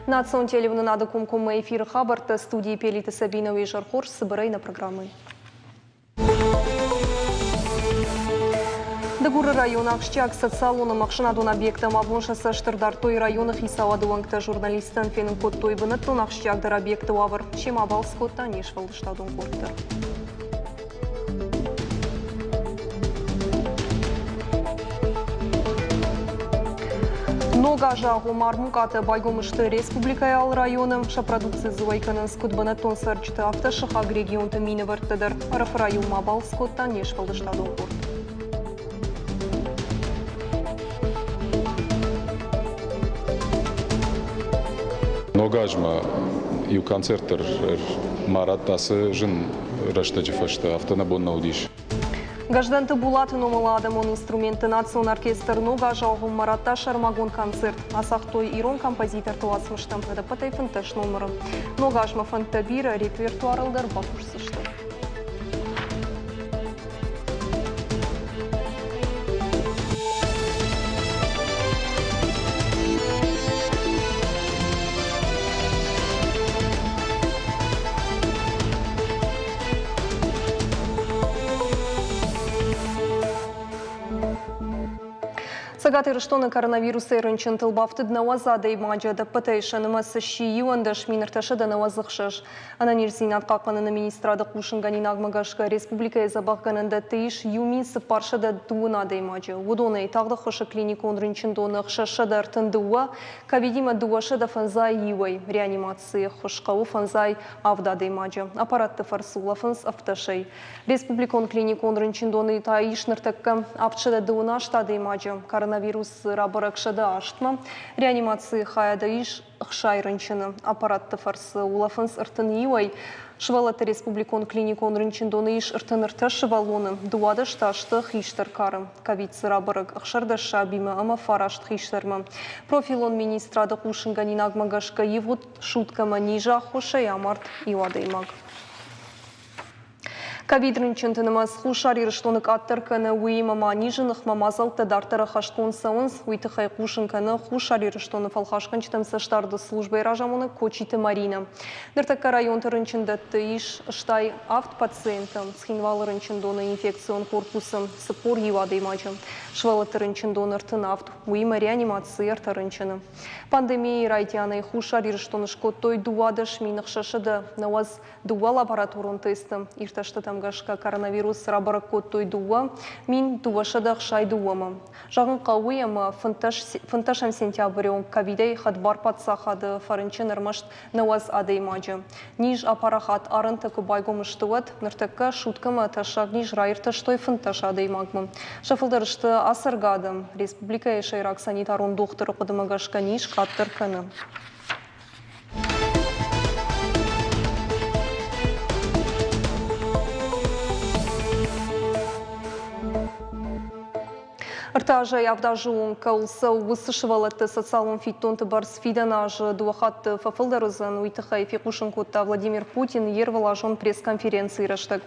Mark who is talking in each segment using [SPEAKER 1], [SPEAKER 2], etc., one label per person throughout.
[SPEAKER 1] Национ телеуынынады комкоммӕ эфиры хабӕрттӕ студийы Пелиты Сабинӕ уе зӕр хорз цыбырӕй нӕ программӕйы. Дыгуры районы ахсджиаг социалон ӕмӕ ӕхсӕнадон объекттӕм абон сӕ цӕст ӕрдардтой районы хицауады уӕнгтӕ. Журналисттӕн фенын кодтой бынӕттон ахсджиагдӕр объекты уавӕр. Семӕ абалц кодта не сфӕлдыстадон къорд дӕр. Ног азы агъоммӕ армукъатӕ байгом сты республикӕйы алы районы. Сӕ продукци дзы уӕй кӕнынц куыд бынӕттон цӕрджытӕ, афтӕ сыхаг регионты минӕвӕрттӕ дӕр. Ӕрӕфы районмӕ абалц кодта не сфӕлдыстадон къорд.
[SPEAKER 2] Ног азмӕ иу концерт дӕр ма радта ацы зын рӕстӕджы фӕстӕ, афтӕ нӕ бон нӕ уыдис.
[SPEAKER 1] Гӕздӕнты Булаты номыл адӕмон инструментты национ оркестр ног азы агъоммӕ радта сӕрмагонд концерт. Ацагътой ирон композиторты уацмыстӕм ӕдӕппӕтӕй 15 номыры. Ног азмӕ фӕндтӕ бирӕ, репертуарыл дӕр бакусдзысты. Цӕгат Ирыстоны коронавирусӕй рынчынтыл бафтыд 90 адӕймаджы, ӕдӕппӕтӕй сӕ нымӕц сси 11 396. Ӕнӕниздзинад хъахъхъӕныны министрады хъусынгӕнинагмӕ гӕсгӕ республикӕйы дзӕбӕхгӕнӕндӕтты ис 1402 адӕймаджы. Уыдонӕй тагъд ӕххуысы клиникон рынчындоны 632, ковидимӕ 251-ӕй реанимацийы ӕххуыс хъӕуы 57 адӕймаджы. Аппаратты фӕрцы улӕфынц ӕвддӕсӕй. Республикон клиникон рынчындоны та ис ныртӕккӕ 728 адӕймаджы. Коронавирус рабӕрӕг 108-мӕ. Реанимацийы хайады ис 60 рынчыны. Аппаратты фӕрцы улӕфынц 31-ӕй. Сывӕллӕтты республикон клиникон рынчындоны ис 33 сывӕллоны, 12 та сты хистӕр кары. Ковид дзы рабӕрӕг 16 сабимӕ ӕмӕ фараст хистӕрмӕ. Профилон министрады хъусынгӕнинагмӕ гӕсгӕ ивгъуыд суткӕмӕ низы аххосӕй амард иу адӕймаг. Ковид-рынчынты нымӕц Хуссар Ирыстоны къаддӕр кӕны, уыимӕ ма низы ныхмӕ мадзӕлттӕ дарддӕр ӕххӕстгонд цӕуынц. Уый тыххӕй хъусын кӕны Хуссар Ирыстоны фӕлхасгӕнджытӕм цӕстдарды службӕйы разамонӕг Кочиты Маринӕ. Ныртӕккӕ районты рынчындӕтты ис 67 пациенты, Цхинвалы рынчындоны инфекцион корпусы 41 адӕймаджы, сывӕллӕтты рынчындоны 37, уыимӕ реанимацийы ӕртӕ рынчыны. Пандемийӕйы райдианӕй Хуссар Ирыстоны скодтой 12 690 Дыууӕ лабораторон тесты иртӕстытӕм гӕсгӕ коронавирус рабӕрӕг кодтой 2262-мӕ. Зӕгъын хъӕуы, ӕмӕ 15 сентябры онг ковидӕй хӕдбар паддзахады фӕрынчын ӕрмӕст 90 адӕймаджы. Низ апарахат арӕнтӕ куы байгом сты, уӕд ныртӕккӕ суткӕмӕ тӕссаг низ раиртӕстой 15 адӕймагмӕ. Сӕ фылдӕр сты ацӕргӕ адӕм. Республикӕйы сӕйраг санитарон дохтыры хъуыдымӕ гӕсгӕ низ къаддӕр кӕны. Ӕртӕ азӕй авд азы онг кӕуыл цӕуы, уыцы сывӕллӕтты социалон фиддонты бӕрц фидӕн азы дыууӕ хатты фӕфылдӕр уыдзӕн, уый тыххӕй фехъусын кодта Владимир Путин йе рвылазон пресс-конференцийы рӕстӕг.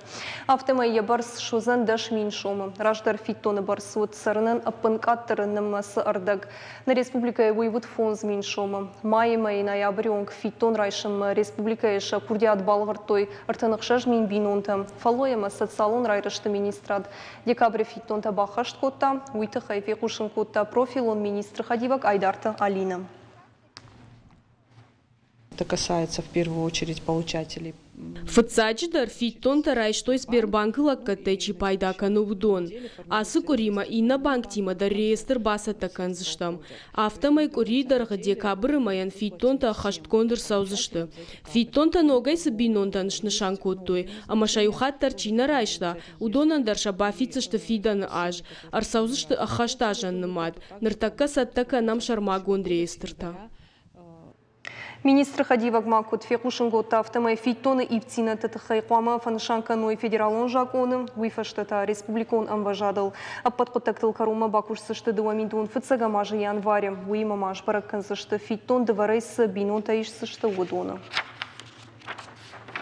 [SPEAKER 1] Афтӕмӕй йӕ бӕрц суыдзӕн 10 000 сомы. Раздӕр фиддоны бӕрц уыд цӕрынӕн ӕппынкъаддӕры нымӕцы ӕрдӕг. Нӕ республикӕйы уый уыд 5000 сомы. Майы мӕйы ноябры онг фиддон райсынмӕ республикӕйы сӕ курдиат балӕвӕрдтой 36 000 бинонтӕ. Фӕллой ӕмӕ социалон райрӕзты министрад декабры фиддонтӕ баххӕст кодта, уый тыххӕй фехъусын кодта профилон министры хӕдивӕг Айдарты Алинӕ.
[SPEAKER 3] Это касается в первую очередь получателей.
[SPEAKER 4] Фыццаджыдӕр, фиддонтӕ райстой Сбербанкы лӕггӕдтӕй чи пайда кӕны, уыдон. Ацы къуыримӕ иннӕ банктимӕ дӕр реестр бацӕттӕ кӕндзыстӕм. Афтӕмӕй къуырийы дӕргъы декабры мӕйӕн фиддонтӕ ӕххӕстгонд ӕрцӕудзысты. Фиддонтӕ ногӕй цы бинонтӕн снысан кодтой ӕмӕ сӕ иу хатт дӕр чи нӕ райста, уыдонӕн дӕр сӕ бафиддзысты фидӕны аз. Ӕрцӕудзысты ӕххӕст азӕн нымад. Ныртӕккӕ цӕттӕ кӕнӕм сӕрмагонд реестртӕ.
[SPEAKER 1] Министры хӕдивӕг ма куыд фехъусын кодта, афтӕмӕй фиддоны ивддзинӕдты тыххӕй хъуамӕ фӕнысан кӕной федералон закъоны, уый фӕстӕ та республикон ӕмвӕзадыл. Ӕппӕт хъуыддӕгтыл кӕронмӕ бакусдзысты 2005 азы январы. Уыимӕ ма сбӕрӕг кӕндзысты, фиддон дывӕрӕй цы бинонтӕ исдзысты, уыдоны.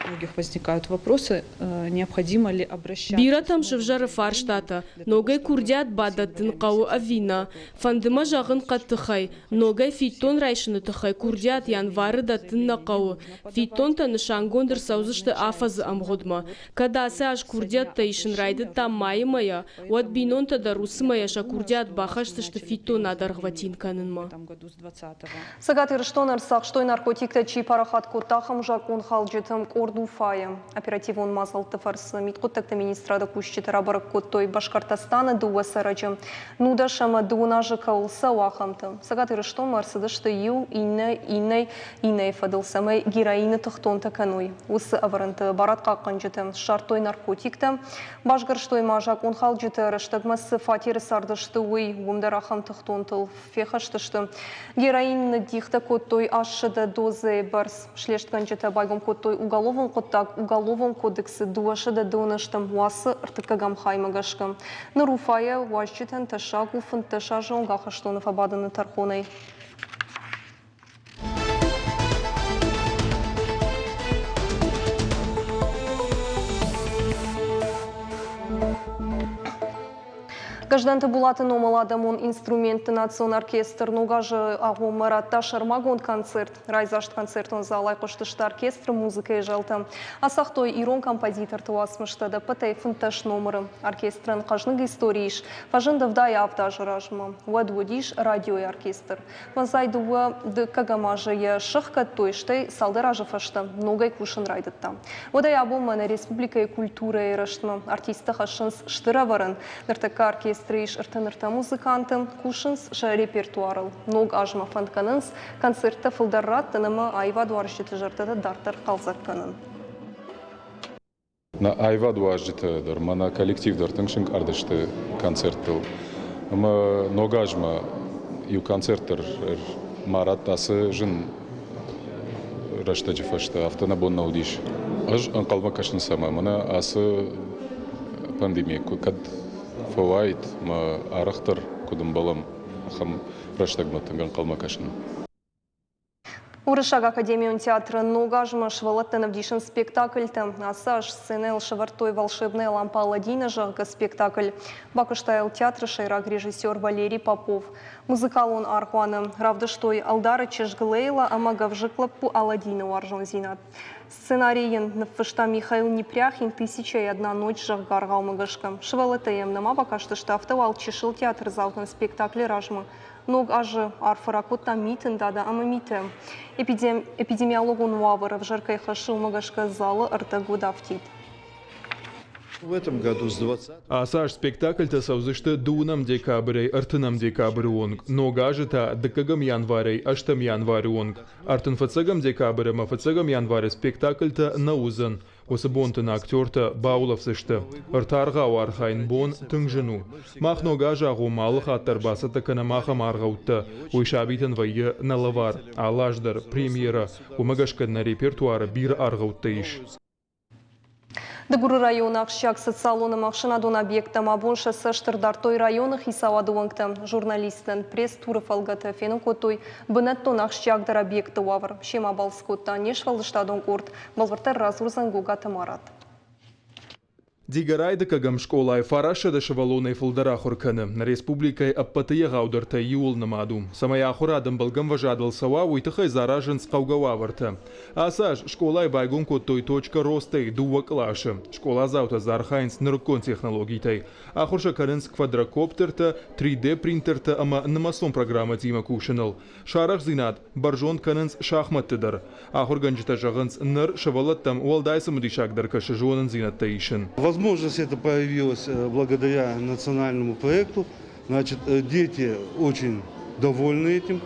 [SPEAKER 3] Многих возникают вопросы, необходимо ли обращаться.
[SPEAKER 4] Бирӕтӕм сывзӕры фарстатӕ, ногӕй курдиат бадӕттын хъӕуы ӕви нӕ. Фӕнды мӕ зӕгъын хъӕддыхӕй, ногӕй фиддон райсыны тыххӕй курдиат январы дӕттын нӕ хъӕуы. Фиддонтӕ нысангонд ӕрцӕудзысты афӕдзы ӕмгъуыдмӕ. Кӕд ацы аз курдиӕттӕ исын райдыдтам майы мӕйӕ, уӕд бинонтӕ дӕр уыцы мӕйӕ сӕ курдиат бахӕсдзысты фиддон адӕргъвӕтин кӕнынмӕ.
[SPEAKER 1] Цӕгат Ирыстоны ӕрцахстой наркотиктӕ чи парахат кодта, ахӕм закъонхалджыты къорд Уфайы. Оперативон мадзӕлтты фӕрцы мидхъуыддӕгты министрады кусджытӕ рабӕрӕг кодтой Башкортостаны дыууӕ цӕрӕджы, 19 ӕмӕ 30 азы кӕуыл цӕуы, ахӕмты. Цӕгат Ирыстонмӕ ӕрцыдысты иу, иннӕ, иннӕ, иннӕйы фӕдыл, цӕмӕй героины тыхтонтӕ кӕной. Уыцы ӕвӕрӕнты барадхъахъхъӕнджытӕ ссардтой наркотиктӕ, басгӕрстой ма закъонхалджытӕ рӕстӕгмӕ цы фатеры цардысты, уый, уым дӕр ахӕм тыхтонтыл фехӕстысты. Героин ныддихтӕ кодтой 800 дозӕйы бӕрц. Слестгӕнджытӕ байгом кодтой уголовон хъуыддаг Уголовон кодексы 290 уацы ӕртыккӕгӕм хаймӕ гӕсгӕ. Ныр Уфайӕ уазджытӕн тӕссаг у 15 азы онг ахӕстоны фӕбадыны тӕрхонӕй. Гӕздӕнты Булаты номыл адӕмон инструментты национ оркестр ног азы агъоммӕ радта сӕрмагонд концерт. Райдзаст концертон залӕй хъуыстысты оркестры музыкӕйы зӕлтӕ. Ацагътой ирон композиторты уацмыстӕ ӕдӕппӕтӕй 15 номыры. Оркестрӕн хъӕзныг истори ис. Фӕзынд 77 азы размӕ. Уӕд уыдис радиойы оркестр. Фӕндзай дыууӕ дыккӕгӕм азы йӕ сӕхгӕдтой, стӕй цалдӕр азы фӕстӕ ногӕй кусын райдыдта. Уӕдӕй абонмӕ нӕ республикӕйы культурӕйы рӕзтмӕ артисттӕ хӕссынц стыр ӕвӕрӕн. Ныртӕккӕ оркестры ис 33 музыканты, кусынц сӕ репертуарыл. Ног азмӕ фӕнд кӕнынц концерттӕ фылдӕр раттын ӕмӕ аивадуарзджыты зӕрдӕтӕ дарддӕр хъӕлдзӕг кӕнын.
[SPEAKER 2] Нӕ аивадуарзджытӕ дӕр ма нӕ коллектив дӕр тынг сынкъард сты концерттыл. Ӕмӕ ног азмӕ иу концерт дӕр ма радта ацы зын рӕстӕджы фӕстӕ, афтӕ нӕ бон нӕ уыдис. Ӕз ӕнхъӕлмӕ кӕсын цӕмӕ, мӕнӕ ацы пандемия кӕд фӕуаид ӕмӕ арӕхдӕр куыд ӕмбӕлӕм, ахӕм рӕстӕгмӕ тынг ӕнхъӕлмӕ кӕсын.
[SPEAKER 1] Уырыссаг академион театры ног азмӕ сывӕллӕттӕн ӕвдисынц спектакльтӕ. Ацы аз сценӕйыл сӕвӕрдтой «Волшебная лампа Аладдина», зӕгъгӕ, спектакль. Бакуыста йыл театры сӕйраг режиссер Валерий Попов. Музыкалон аргъуаны равдыстой ӕлдары чызг Лейла ӕмӕ гӕвзыкк лӕппу Аладдины уарзондзинад. Сценарий йын ныффыста Михаил Непряхин «Тысяча и одна ночь», зӕгъгӕ, аргъаумӕ гӕсгӕ. Сывӕллӕттӕ йӕм нӕма бакастысты, афтӕ уал чысыл театрдзаутӕн спектаклы размӕ Ног азы арфӕ ракодта Митын Дада ӕмӕ Митӕ. Эпидемиологон уавӕр ӕвзӕр кӕй хӕссы, уымӕ гӕсгӕ залы ӕрдӕг уыд афтид.
[SPEAKER 5] Ацы аз спектакльтӕ цӕудзысты дыууынӕм декабрӕй ӕртынӕм декабры онг, ног азы та дыккӕгӕм январӕй ӕстӕм январы онг. Ӕртынфыццӕгӕм декабрь ӕмӕ фыццӕгӕм январы спектакльтӕ нӕ уыдзӕн. Уыцы бонты нӕ актертӕ баулӕфдзысты. Ӕртӕ архайын бон тынг зын у. Мах ног азы агъоммӕ алы хатт дӕр бацӕттӕ кӕнӕм ахӕм аргъӕуттӕ. Уый сабитӕн вӕййы нӕ лӕвар, алы аз дӕр премьерӕ. Уымӕ гӕсгӕ нӕ репертуары бирӕ аргъӕуттӕ ис.
[SPEAKER 1] Дыгуры районы ахсджиаг социалон ӕмӕ ӕхсӕнадон объекттӕм абон сӕ цӕст ӕрдардтой районы хицауады уӕнгтӕ. Журналисттӕн пресс-туры фӕлгӕты фенын кодтой бынӕттон ахсджиагдӕр объектты уавӕр. Семӕ балц кодта не сфӕлдыстадон къорд. Бӕлвырддӕр радзурдзӕн Гогаты Марат.
[SPEAKER 5] Дигорайы дыккӕгӕм скъолайы 900 сывӕллонӕй фылдӕр ахуыр кӕны. Нӕ республикӕйы ӕппӕты егъаудӕртӕй иуыл нымад у. Цӕмӕй ахуырад ӕмбӕлгӕ ӕмвӕзадыл цӕуа, уый тыххӕй дзы аразынц хъӕугӕ уавӕртӕ. Ацы аз скъолайы байгом кодтой «Точка роста»-йы дыууӕ къласы. Скъоладзаутӕ дзы архайынц нырыккон технологитӕй. Ахуыр сӕ кӕнынц квадрокоптертӕ, 3D-принтертӕ ӕмӕ нымӕцон программӕтимӕ кусыныл. Сӕ арӕхдзинад бӕрзонд кӕнынц шахмӕтты дӕр. Ахуыргӕнджытӕ зӕгъынц, ныр сывӕллӕттӕм уӕлдай цымыдисагдӕр кӕсы зонындзинӕдтӕ исын.
[SPEAKER 6] Возможность эта появилась благодаря национальному проекту. Значит, дети очень довольны этим.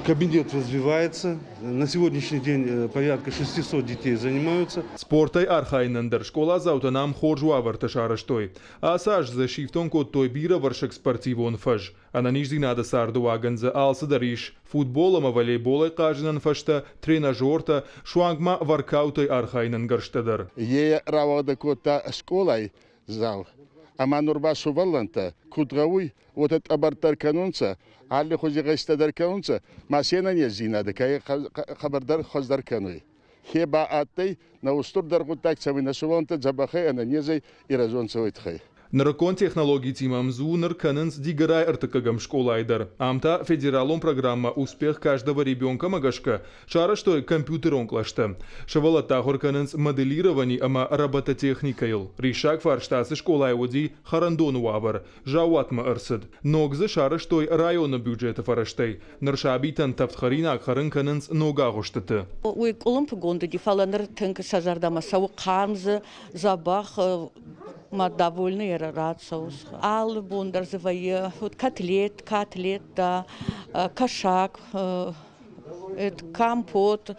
[SPEAKER 6] Кабинет развивается. На сегодняшний день порядка 600 детей занимаются.
[SPEAKER 5] Спортӕй архайынӕн дӕр скъоладзаутӕн ам хорз уавӕртӕ сарӕзтой. Ацы аз дзы сифтонг кодтой бирӕвӕрсыг спортивон фӕз. Ӕнӕниздзинады цардыуагӕн дзы алцыдӕр ис: футбол ӕмӕ волейболӕй хъазынӕн фӕстӕ, тренажертӕ, суанг ма воркаутӕй архайынӕн гӕрзтӕ дӕр.
[SPEAKER 7] Е рауагъдӕ кодта скъолай зал. Ӕма нур ба сувӕллӕнттӕ куд гъӕуй, уотӕ тъӕбӕртдӕр кӕнунцӕ, аллихузи гъестӕ дӕр кӕнунцӕ, ма се нӕнездзийнадӕ ка хъӕбӕрдӕр хуӕздӕр кӕнуй. Хе ба адтӕй нӕ устурдӕр гъуддаг, цӕмӕй нӕ сувӕллӕнттӕ дзӕбӕхӕй, ӕнӕнезӕй ирӕзонцӕ, уой туххӕй.
[SPEAKER 5] Нырыккон технологитимӕ МЗУ ныр кӕнынц Дигорайы ӕртыккӕгӕм скъолайы дӕр. Ам та федералон программӕ «Успех каждого ребенка»-мӕ гӕсгӕ сарӕзтой компьютерон кълӕстӕ. Сывӕллӕттӕ ахуыр кӕнынц моделировани ӕмӕ робототехникӕйыл. Риссаг фарста ацы скъолайы уыди хӕрӕндоны уавӕр. Заууатмӕ ӕрцыд. Ног дзы сарӕзтой районы бюджеты фӕрӕзтӕй. Ныр сабитӕн тӕвдхӕринаг хӕрын кӕнынц ног агъуыстыты.
[SPEAKER 8] Уый къуылымпыгонд уыди, фӕлӕ ныр тынг сӕ зӕрдӕмӕ цӕуы хъарм дзы, дзӕбӕх ма довольный рацӕуынц. Алы бон дӕр дзы вӕййы котлет, котлеттӕ, кӕсаг, компот,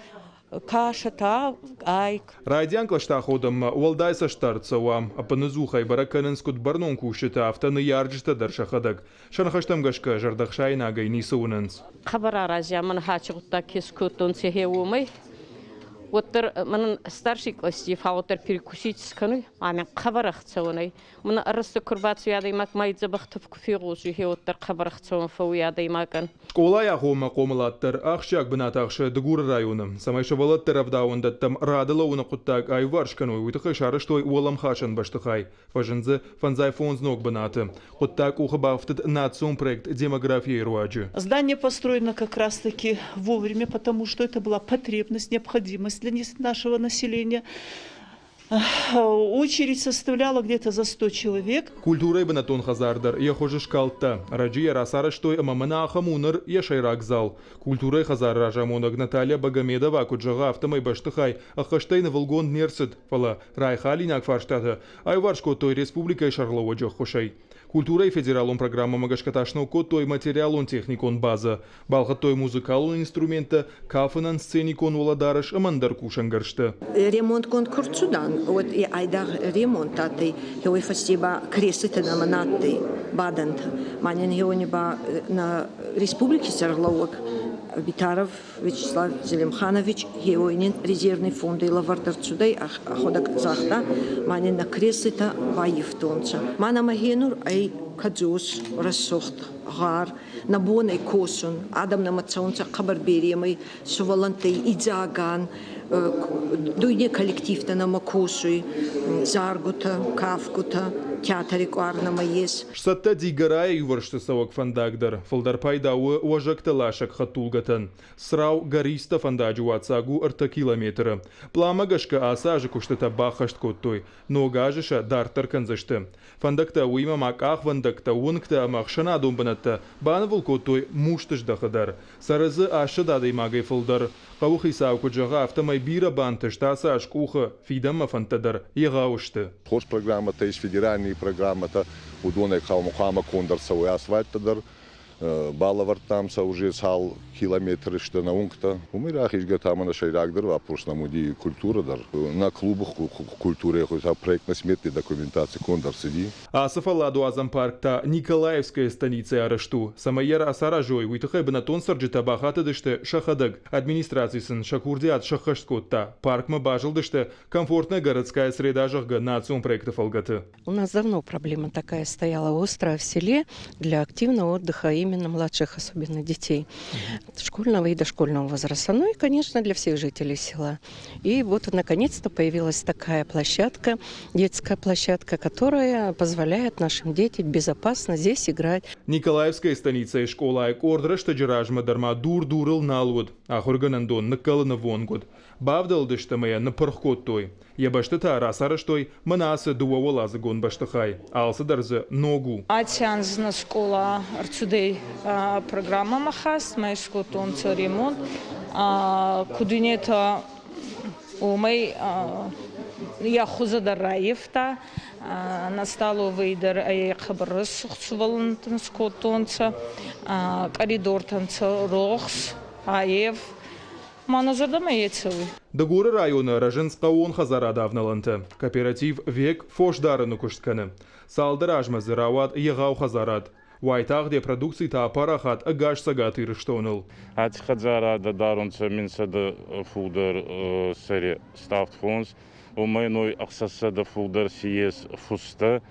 [SPEAKER 8] кашӕтӕ, айк.
[SPEAKER 5] Райдиан кълӕсты аходӕнмӕ уӕлдай цӕстдард цӕуа. Ӕппынӕдзухӕй бӕрӕг кӕнынц куыд бӕрнон кусджытӕ, афтӕ ныййарджытӕ дӕр сӕхӕдӕг. Сӕ ныхӕстӕм гӕсгӕ зӕрдӕхсаинагӕй ницы уынынц.
[SPEAKER 9] Хъӕбӕр арази мӕн хачи гъуддаг ке скодтонцӕ гье уомӕй. Уӕддӕр мӕнӕн старший класси фал уӕддӕр перекусить скӕнуй, ма мин хъӕбӕр ӕхцӕуӕн ӕй. Мӕнӕ ӕррӕстӕг ку рбацӕуй адӕймаг ма дзӕбӕх тӕф ку фегъосуй, гье уӕддӕр хъӕбӕр ӕхцӕуӕн фӕууй адӕймагӕн.
[SPEAKER 5] Скъолайы агъоммӕ хъомылад дӕр ахсджиаг бынат ахсы Дыгуры районы. Цӕмӕй сывӕллӕтты рӕвдауӕндӕттӕм рады лӕууыны хъуыддаг аиуварс кӕной, уый тыххӕй сарӕзтой уӕлӕмхасӕн бӕстыхай. Фӕзынд дзы фӕндзай фондз ног бынаты. Хъуыддаг къухы бафтыд национ проект «Демография-йы руаджы.
[SPEAKER 10] Здание построено как раз-таки вовремя, потому что это была потребность, необходимость для нашего населения. Очередь составляла где-то за 100 человек.
[SPEAKER 5] Культурӕйы бынӕттон хӕдзар дӕр йӕ хуыз скалдта. Ӕрӕджы йӕ рацарӕзтой ӕмӕ мӕнӕ ахӕм у ныр йӕ сӕйраг зал. Культурӕйы хӕдзары разамонӕг Наталья Богомедова куыд зӕгъы, афтӕмӕй бӕстыхай ӕххӕстӕй нывылгонд не рцыд, фӕлӕ райхалинаг фарстатӕ аиуварс кодтой республикӕйы сӕргълӕууӕджы ӕххуысӕй. Культурӕйы федералон программӕмӕ гӕсгӕ та сног кодтой материалон-техникон базӕ, балхӕдтой музыкалон инструменттӕ, кафынӕн сценикон уӕлӕдарӕс ӕмӕ ӕндӕр кусӕнгӕрзтӕ.
[SPEAKER 11] Ремонтгонд ку рцудан, уӕд е айдагъ ремонт адтӕй, уой фӕсте ба креслитӕ нӕмӕ на адтӕй, бадӕнтӕ. Ма нин хеуони ба нӕ республики сӕргълӕууӕг Битаров Вячеслав Зелимханович хеуойнин резервный фондӕй лӕвӕрд ӕрцудӕй, ӕхуӕдӕг загъта, ма нин нӕ креслитӕ баййивтонцӕ. Ма нӕмӕ хенур ӕй кӕдзос, рӕсугъд, гъар, нӕ бон ӕй косун, адӕм нӕмӕ цӕунцӕ хъӕбӕр беремӕй, сувӕллӕнттӕй идзаган, дуйне коллективтӕ нӕмӕ косуй, заргутӕ, кафгутӕ, театри къуар нӕмӕ ес.
[SPEAKER 5] Сцӕттӕ Дигорайӕ иувӕрсты цӕуӕг фӕндаг дӕр фылдӕр пайда у уӕзӕгтӕ ласӕг хӕдтулгӕтӕн. Црау Гористӕ фӕндаджы уаццаг у ӕртӕ километры. Пъланмӕ гӕсгӕ ацы азы куыстытӕ баххӕст кодтой. Ног азы сӕ дарддӕр кӕндзысты. Фӕндӕгтӕ, уыимӕ ма къахвӕндӕгтӕ, уынгтӕ ӕмӕ ӕхсӕнадон бынӕттӕ банывыл кодтой мустыздӕхы дӕр. Цӕры дзы 800 адӕймагӕй фылдӕр. Хъӕуыхицау куыд зӕгъы, афтӕмӕй бирӕ бантыст ацы аз къухы, фидӕнмӕ фӕндтӕ дӕр егъау сты.
[SPEAKER 12] Хорз программӕтӕ ис, федеральные программӕтӕ, уыдонӕй хъуамӕ конд ӕрцӕуой асфальттӕ дӕр. Балӕвӕрдтам сӕ уже цал километры сты нӕ уынгтӕ. Уымӕй рахизгӕ та мӕнӕ сӕйрагдӕр вопрос нӕм уыди культурӕ дӕр. Нӕ клубы культурӕйы хуыз проектно-сметный документаци конд ӕрцыди.
[SPEAKER 5] Ацы фӕлладуадзӕн парк та Николаевская станицӕйы арӕзт у. Цӕмӕй йӕ рацаразой, уый тыххӕй бынӕттон цӕрджытӕ бахатыдысты сӕхӕдӕг. Администраци сын сӕ курдиат сӕххӕст кодта. Паркмӕ базылдысты «Комфортная городская среда», зӕгъгӕ, национ проекты фӕлгӕты.
[SPEAKER 13] У нас давно проблема такая стояла острая в селе для активного отдыха именно младших, особенно детей, школьного и дошкольного возраста. Ну и, конечно, для всех жителей села. И вот, наконец-то, появилась такая площадка, детская площадка, которая позволяет нашим детям безопасно здесь играть.
[SPEAKER 5] Николаевская станицӕйы скъолайы къорд рӕстӕджы размӕ дӕр ма дур дурыл нал уыд. Ахуыргӕнӕндон ныккӕлыны вонг уыд. Бавдӕлдысты ӕмӕ йӕ ныппырх кодтой. Йӕ бӕсты та рацарӕзтой мӕнӕ ацы дыууӕуӕладзыгон бӕстыхай. Алцыдӕр дзы ног у.
[SPEAKER 14] Аци анз нӕ скъола ӕрцудӕй программӕмӕ хаст, ма искодтонцӕ ремонт. Куд иннетӕ уомӕй йӕ хузӕ дӕр раййивта. На столовый дӕр ӕй хъӕбӕр рӕсугъд сувӕллӕнттӕн скодтонцӕ, къӕридортӕ нцӕ рохс, айев. Ма нӕ зӕрдӕмӕ е цӕуй.
[SPEAKER 5] Дыгуры районы рӕзынц хъӕууон хӕдзарады авналӕнтӕ. Кооператив «Век» фосдарыны куыст кӕны. Цалдӕр азмӕ дзы рауад егъау хӕдзарад. Уайтагъд йӕ продукци та апарахат ӕгас Цӕгат Ирыстоныл.
[SPEAKER 15] Аци хӕдзарадӕ дарунцӕ 1100 фулдӕр сӕри ставд фонс, уомӕй ной 600 фулдӕр си ес фустӕ.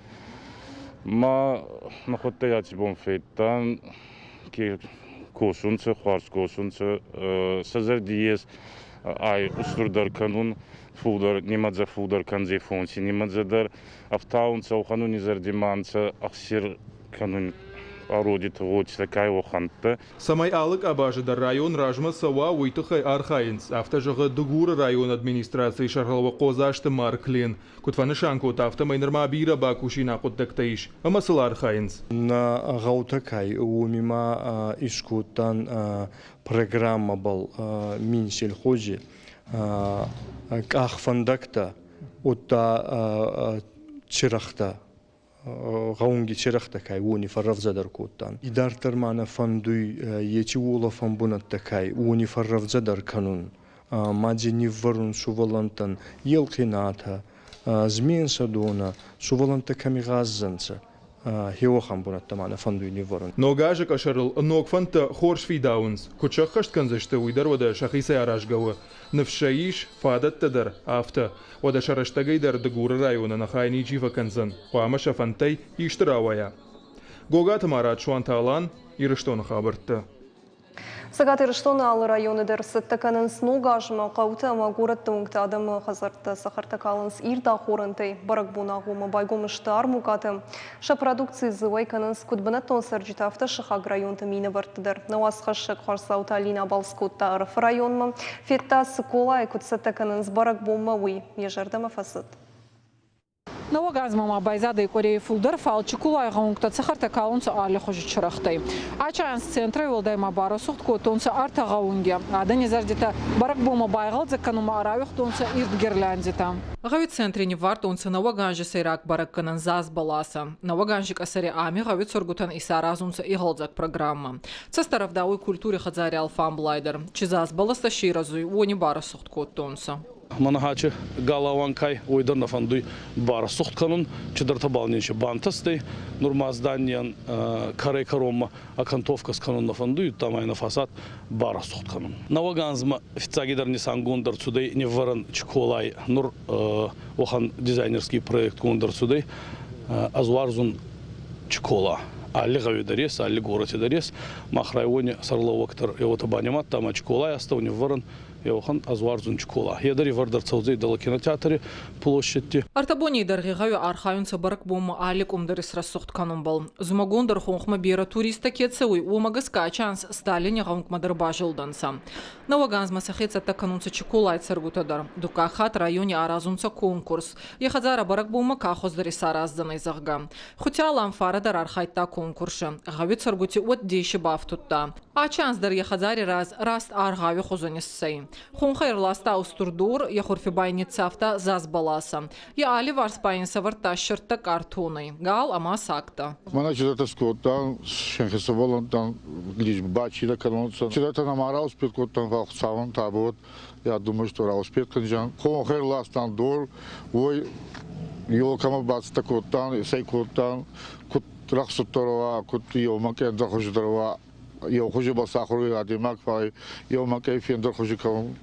[SPEAKER 15] Ма нахуӕдтӕ аци бон федтан, ке косунцӕ, хуарз косунцӕ, сӕ зӕрди ес. Ай устурдӕр кӕнун, фулдӕр нимӕдзӕ фулдӕр кӕндзӕй фонси нимӕдзӕ дӕр, ӕфтаунцӕ ӕлхӕнуни зӕрди ма нцӕ ӕхсир кӕнун пародиты гъотитӕ кай уӕхӕнттӕ.
[SPEAKER 5] Цӕмӕй алы къабазы дӕр район размӕ цӕуа, уый тыххӕй архайынц, афтӕ зӕгъы Дыгуры районы администрацийы сӕргълӕууӕг Хъодзасты Марклен. Куыд фӕнысан кодта, афтӕмӕй нырма бирӕ бакусинаг хъуыддӕгтӕ ис ӕмӕ сыл архайынц.
[SPEAKER 16] Нӕ гъӕутӕ кай, уоми ма искодтан программӕбӕл Минсельхози къахфӕндӕгтӕ, удта цирӕгътӕ гъӕунги цирӕгътӕ кай, уони фӕррӕвдзӕдӕр кодтан. Идарддӕр ма нӕ фӕндуй еци уолӕфӕн бунӕттӕ кай, уони фӕррӕвдзӕдӕр кӕнун, ма дзи ниввӕрун сувӕллӕнттӕн елхъинатӕ, зменсӕдонӕ, сувӕллӕнттӕ кӕми гъаздзӕнцӕ, хеуӕхӕн бунӕттӕ ма нӕ фӕндуй ниввӕрун.
[SPEAKER 5] Ног азы къӕсӕрыл ног фӕндтӕ хорз фидауынц. Куыд сӕххӕст кӕндзысты, уый дӕр уӕдӕ сӕхицӕй аразгӕ у. Ныфс сӕ ис, фадӕттӕ дӕр, афтӕ. Уӕдӕ сӕ рӕстӕгӕй дӕр Дыгуры районы ныхӕй ничи фӕкӕндзӕн. Хъуамӕ сӕ фӕндтӕй исты рауайа. Гогаты Марат, Суанты Алан, Ирыстоны хабӕрттӕ.
[SPEAKER 1] Цӕгат Ирыстоны алы районы дӕр цӕттӕ кӕнынц ног азмӕ хъӕутӕ ӕмӕ горӕтты уынгты адӕмы хӕдзӕрттӕ цӕхӕртӕ калынц ирд ахорӕнтӕй. Бӕрӕгбон агъоммӕ байгом сты армукъатӕ. Сӕ продукци дзы уӕй кӕнынц куыд бынӕттон цӕрджытӕ, афтӕ сыхаг районты минӕвӕртты дӕр. Нӕ уацхӕссӕг Хуарцауты Алинӕ абалц кодта Ӕрӕфы районмӕ. Федта, Цыколайы куыд цӕттӕ кӕнынц бӕрӕгбонмӕ, уый. Йӕ зӕрдӕмӕ фӕцыд.
[SPEAKER 17] Нӕуӕг азмӕ ма байзадӕй къуӕрей фулдӕр, фал Чиколай гъӕунгтӕ цӕхӕртӕ калунцӕ аллихузи чырӕгътӕй. Ачайанс центрӕй уӕлдай ма барӕсугъд кодтонцӕ ӕртӕ гъӕунги. Адӕни зӕрдитӕ бӕрӕгбонмӕ байгъӕлдзӕг кӕнунмӕ ӕрауигътонцӕ ирд гирляндитӕ. Гъӕуи центри ниввардтонцӕ нӕуӕг анзи сӕйраг бӕрӕггӕнӕн заз бӕласӕ. Нӕуӕг анзи къӕсӕри ами гъӕуи цӕргутӕн исаразунцӕ игъӕлдзӕг программӕ. Цӕстӕ рӕвдауй культури хӕдзари алфамблай дӕр. Чи заз бӕлӕстӕ си ирӕзуй, уони барӕсугъд кодтонцӕ.
[SPEAKER 18] Манахачи галауанкай, уой дӕр нӕ фӕндуй барӕсугъд кӕнун, чидӕртӕбӕл нин си бантӕстӕй. Нур ма зданийӕн кӕрӕй-кӕронмӕ окантовка скӕнун нӕ фӕндуй, удта ма ин фасад барӕсугъд кӕнун. Нӕуӕг анзмӕ фиццагидӕр нисангонд ӕрцудӕй ниввӕрӕн Чиколай. Нур уӕхӕн дизайнерский проектгонд ӕрцудӕй. Ӕз уарзун Чикола. Алли гъӕуи дӕр ес, алли горӕти дӕр ес. Мах райони сӕргълӕууӕг дӕр еуотӕ банимадта ӕма Чиколай астӕу ниввӕрӕн Еуӕхӕн ӕз уарзун Чикола. Е дӕр ивӕрд ӕрцӕудзӕй дӕлӕ кинотеатри площадьти.
[SPEAKER 17] Ӕртӕ боней дӕргъи гъӕуи архайунцӕ бӕрӕгбонмӕ алли къум дӕр исрӕсугъд кӕнунбӕл. Зумӕгон дӕр хонхмӕ берӕ туристтӕ ке цӕуй, уомӕ гӕсгӕ ачи анз Сталини гъӕунгмӕ дӕр базилдӕнцӕ. Нӕуӕг анзмӕ сӕхе цӕттӕ кӕнунцӕ Чиколай цӕргутӕ дӕр. Дуккаг хатт райони аразунцӕ конкурс. Е хӕдзарӕ бӕрӕгбонмӕ ка хуӕздӕр исараздзӕнӕй, зӕгъгӕ. Хутиа Ламфара дӕр архайдта конкурси. Гъӕуи цӕргути уӕд деси бафтудта. Ачи анз дӕр йӕ хӕдзари раз раст аргъауи хузӕн иссӕй. Хонхӕй ӕрласта устур дор, йӕ хурфи ба ин ниццавта заз бӕласӕ. Йӕ алливарс ба ин сӕвардта сӕрдтӕ къартонӕй, гал ӕма сагтӕ.
[SPEAKER 19] Мӕнӕ чидӕртӕ скодтан, сӕхе сувӕллӕнттӕн лишь бачидӕ кӕнонцӕ. Чидӕртӕ нӕма рауспет кодтан, фал Хуцауӕн табуат, я думаю, что рауспет кӕнзиан. Хонхӕй ӕрластан дор, уой елкӕмӕ бацӕттӕ кодтан, исӕй кодтан, куд рӕхсуддӕр уа, куд еумӕ ӕндӕр хузи дӕр уа, еу хузи ба сахур адӕймаг, фал еумӕ фендӕр хузи кӕун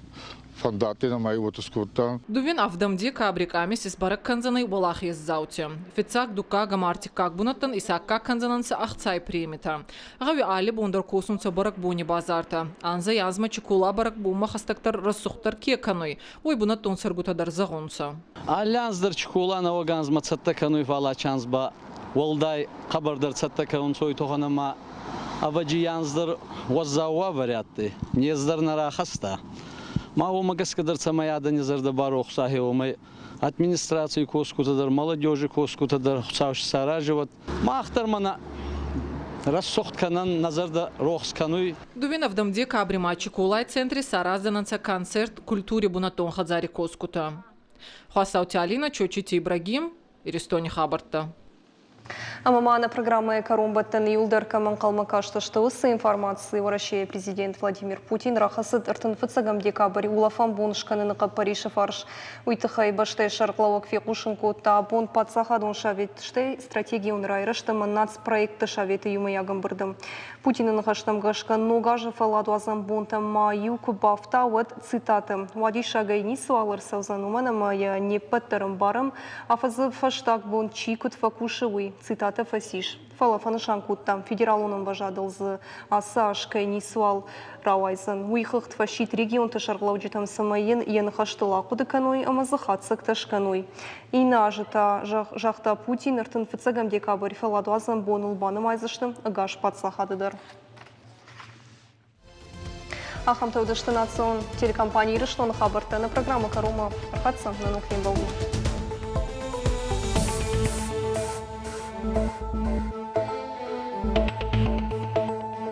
[SPEAKER 19] фӕндадтӕй ӕма уотӕ скодта.
[SPEAKER 17] Дууин ӕвдӕм декабри къамис исбӕрӕг кӕндзӕнӕй уӕлахездзаути. Фиццаг, дуккаг ӕма ӕртиккаг бунӕттӕн исаккаг кӕндзӕнӕнцӕ ӕхцай премитӕ. Гъӕуи алли бон дӕр косунцӕ бӕрӕгбони базартӕ. Анзӕй-анзмӕ Чикола бӕрӕгбонмӕ хӕстӕгдӕр рӕсугъддӕр ке кӕнуй, уой бунӕттон цӕргутӕ дӕр зӕгъунцӕ.
[SPEAKER 20] Алли анз дӕр Чикола нӕуӕг анзмӕ цӕттӕ кӕнуй, фал ачи анз ба уӕлдай хъӕбӕрдӕр цӕттӕ кӕнунцӕ уой туххӕн ӕма ӕвӕджи анз дӕр уӕззау уавӕри адтӕй, нез дӕр нӕ рахаста. Ма уомӕ гӕсгӕ дӕр цӕмӕй адӕни зӕрдӕ барохса уомӕй администраций косгутӕ дӕр, молодежи косгутӕ дӕр Хуцау саразӕуӕд. Мах дӕр мӕнӕ рӕсугъд кӕнӕн, нӕ зӕрдӕ рохс кӕнуй.
[SPEAKER 17] Дууин ӕвдӕм декабри ма Чиколай центри сараздзӕнӕнцӕ концерт культури бунӕттон хӕдзари косгутӕ. Хуасаути Алинӕ, Чочити Ибрагим, Иристони хабӕрттӕ.
[SPEAKER 1] Ӕмӕ ма нӕ программӕйы кӕронбӕттӕн иуылдӕр кӕм ӕнхъӕлмӕ кастысты, уыцы информаци Уӕрӕсейы президент Владимир Путин рахӕцыд 35 декабрь улӕфӕн бон скӕныны хъӕппӕрисы фарс. Уый тыххӕй бӕстӕйы сӕргълӕууӕг фехъусын кодта абон паддзахадон совет, стӕй стратегион райрӕзт ӕмӕ нацпроектты советы иумӕйаг ӕмбырды. Путины ныхӕстӕм гӕсгӕ, ног азы фӕлладуадзӕн бонтӕм ма-иу куы бафта, уӕд, цитаты, уадиссагӕй ницыуал ӕрцӕудзӕн, уымӕн ӕмӕ йӕ не ппӕт дӕр ӕмбарӕм, афӕдзы фӕстаг бон чи куыд фӕкусы, уый. Цитатӕ фӕцис. Фӕлӕ фӕнысан кодта, федералон ӕмвӕзадыл дзы ацы аз кӕй ницыуал рауайдзӕн. Уый хыгъд фӕсидт регионты сӕргълӕуджытӕм, цӕмӕй йын йӕ ныхӕстыл ахъуыды кӕной ӕмӕ дзы хатдзӕгтӕ скӕной. Иннӕ азы та, загъта Путин, 35 декабрь фӕлладуадзӕн боныл банымайдзысты ӕгас паддзахады дӕр. Ахӕмтӕ уыдысты национ телекомпани Ирыстоны хабӕрттӕ. Нӕ программӕ кӕронмӕ ӕрхӕццӕ. Нӕ ног фембӕлдмӕ.